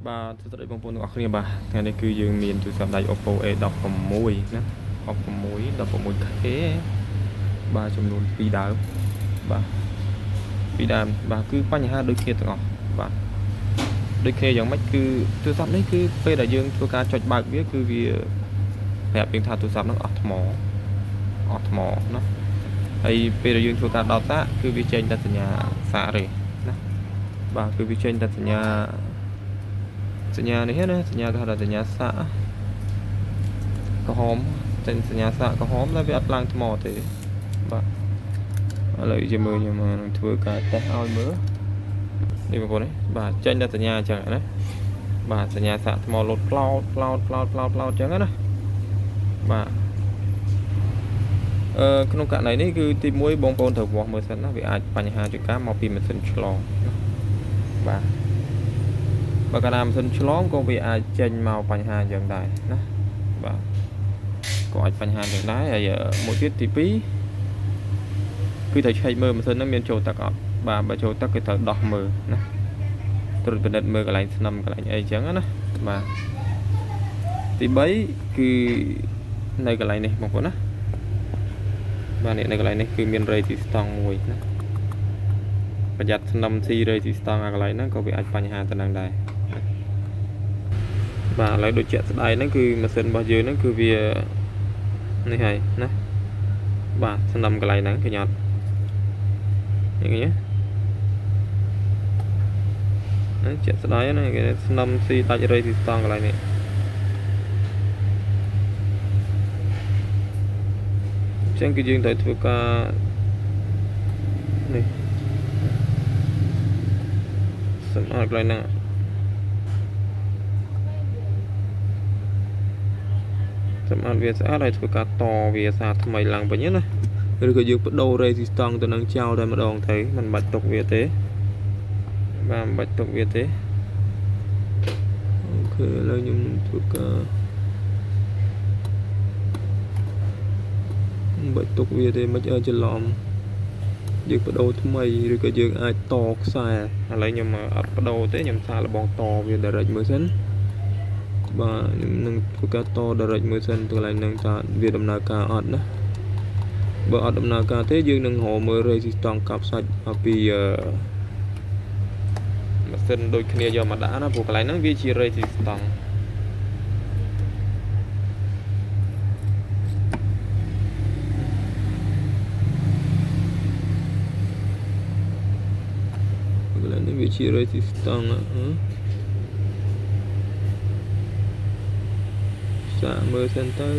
បាទសួស្តីបងប្អូនទាំងអស់គ្នាបាទថ្ងៃនេះគឺយើងមានទូរស័ព្ទដៃ Oppo A16 ណា16 16K បាទចំនួន2ដើមបាទ2ដើមបាទគឺបញ្ហាដូចគ្នាទាំងអស់បាទដូចគ្នាយ៉ាងម៉េចគឺទូរស័ព្ទនេះគឺពេលដែលយើងធ្វើការចុចបើកវាគឺវាប្រាប់យើងថាទូរស័ព្ទហ្នឹងអស់ថ្មអស់ថ្មណាហើយពេលដែលយើងធ្វើការដោតសាកគឺវាចេញតែសញ្ញាសាកទេណាបាទគឺវាចេញតែសញ្ញា សញ្ញានេះណាសញ្ញាគេហៅថាសញ្ញាសាកក្រហមចេញសញ្ញាសាកក្រហមតែវាអត់ឡើងថ្មទេបាទឥឡូវជាមើលខ្ញុំនឹងធ្វើការតេស្តឲ្យមើលនេះបងប្អូននេះបាទចេញតែសញ្ញាអញ្ចឹងណាបាទសញ្ញាសាកថ្មលោតផ្លោតផ្លោតផ្លោតផ្លោតផ្លោតអញ្ចឹងណាបាទអឺក្នុងករណីនេះគឺទី1បងប្អូនត្រូវវាស់មើលសិនណាវាអាចបញ្ហាជួនកាលមកពីម៉ាស៊ីនឆ្លងណាបាទ បើកាលណាម៉ាស៊ីនឆ្លងក៏វាអាចចេញមកបញ្ហាយ៉ាងដែរណាបាទក៏អាចបញ្ហាយ៉ាងដែរហើយមួយទៀតទី2គឺត្រូវឆែកមើលម៉ាស៊ីនហ្នឹងមានចូលទឹកអត់បាទបើចូលទឹកគឺត្រូវដោះមើលណាត្រួតពិនិត្យមើលកន្លែងស្នឹមកន្លែងអីចឹងណាបាទទី3គឺនៅកន្លែងនេះបងប្អូនណាបាទនេះនៅកន្លែងនេះគឺមាន resistance មួយណាប្រយ័ត្នស្នឹមស៊ី resistance អាកន្លែងហ្នឹងក៏វាអាចបញ្ហាទៅនឹងដែរ បាទឥឡូវដូចជាក់ស្ដែងហ្នឹងគឺម៉ាស៊ីនរបស់យើងហ្នឹងគឺវានេះហើយណាបាទស្នឹមកន្លែងហ្នឹងឃើញអត់នេះឃើញទេហ្នឹងជាក់ស្ដែងណាគេស្នឹមស៊ីដាច់ resistance កន្លែងនេះអញ្ចឹងគឺយើងត្រូវធ្វើការនេះសម្អាតកន្លែងហ្នឹង សម្អាតវាស្អាតហើយធ្វើការតវាសារថ្មីឡើងវិញណាឬក៏យើងបដូរ resistance ទៅនឹងចោលតែម្ដងទៅមិនបាច់ទុកវាទេបាទមិនបាច់ទុកវាទេOK ឥឡូវខ្ញុំនឹងធ្វើការមិនបាច់ទុកវាទេមិនឲ្យច្រឡំយើងបដូរថ្មីឬក៏យើងអាចតខ្សែឥឡូវខ្ញុំអត់បដូរទេខ្ញុំសាកល្បងតវា direct មើលសិន បាទខ្ញុំនឹងធ្វើការត direct មើលសិនទៅកន្លែងហ្នឹងតើវាដំណើរការអត់ណាបើអត់ដំណើរការទេយើងនឹងរកមើល resistance កាប់សាច់ពីអឺម៉ាស៊ីនដូចគ្នាយកមកដាក់ណាព្រោះកន្លែងហ្នឹងវាជា resistance កន្លែងនេះវាជា resistance ហ៎សាកមើលសិនទៅ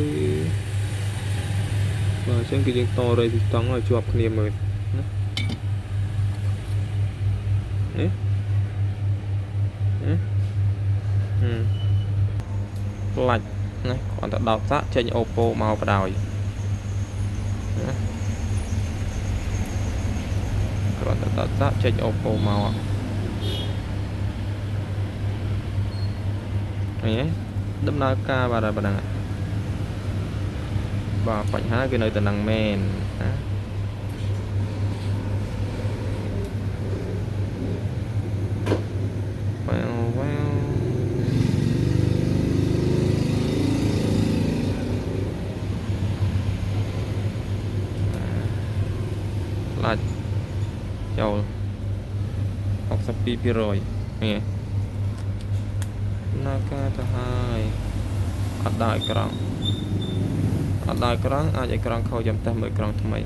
បាទអញ្ចឹងគឺយើងត resistance ឲ្យជាប់គ្នាមើលណានេះហឹមហឹមផ្លាច់ណាគ្រាន់តែដោតសាកចេញ Oppo មកបដ ாய் ណាគ្រាន់តែដោតសាកចេញ Oppo មកឃើញទេដំណើរការបាទប៉ុណ្ណឹងបាទបញ្ហាគឺនៅតែនឹងមែនណាវ៉ាវវ៉ាវផ្លាច់ចូល62%នេះដំណើរការទៅហើយអត់ដើរអេក្រង់អត់ដើរអេក្រង់អាចអេក្រង់ខូចចាំតេស្តមើលអេក្រង់ថ្មី